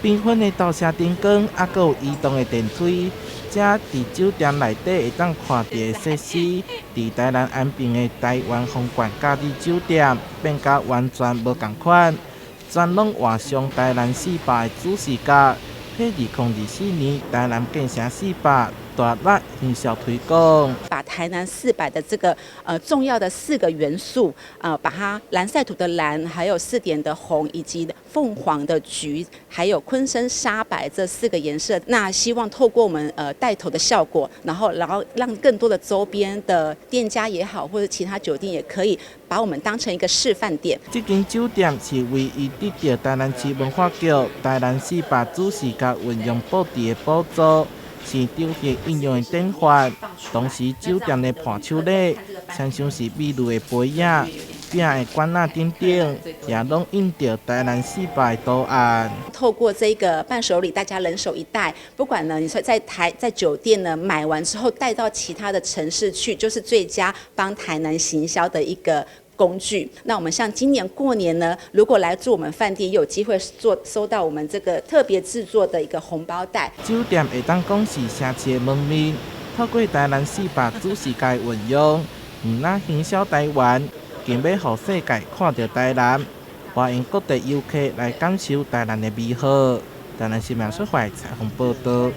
繽紛的投射燈光，猶閣有移動的電梯，這佇酒店內底會當看著的設施，佇台南安平的台灣皇冠假日酒店變甲完全無仝款，全攏換上台南四百的主視覺，替2024年台南建成四百大力行銷推廣。把台南四百的這個重要的四個元素，把它藍賽圖的藍，還有四點的紅，以及鳳凰的橘，還有鯤鯓沙白這四個顏色。那希望透過我們帶頭的效果，然後讓更多的周邊的店家也好，或者其他酒店也可以把我們當成一個示範點。這間酒店是唯一得著台南市文化局台南四百主視覺運用布置的補助，是長期應用的典範。同時，酒店的伴手禮，親像是美麗的杯仔、餅的罐仔等等，也攏印著台南四百的圖案。透過這個伴手禮，大家人手一袋，不管呢，你說在酒店呢買完之後帶到其他的城市去，就是最佳幫台南行銷的一個工具。那我們像今年過年呢，如果來住我們飯店，有機會做收到我們這個特別製作的一個紅包袋。酒店會當講是城市的門面，透過台南四百主視覺運用，毋但行銷台灣，更欲予世界看著台南，歡迎各地遊客來感受台南的美好。台南新聞出發採訪報導。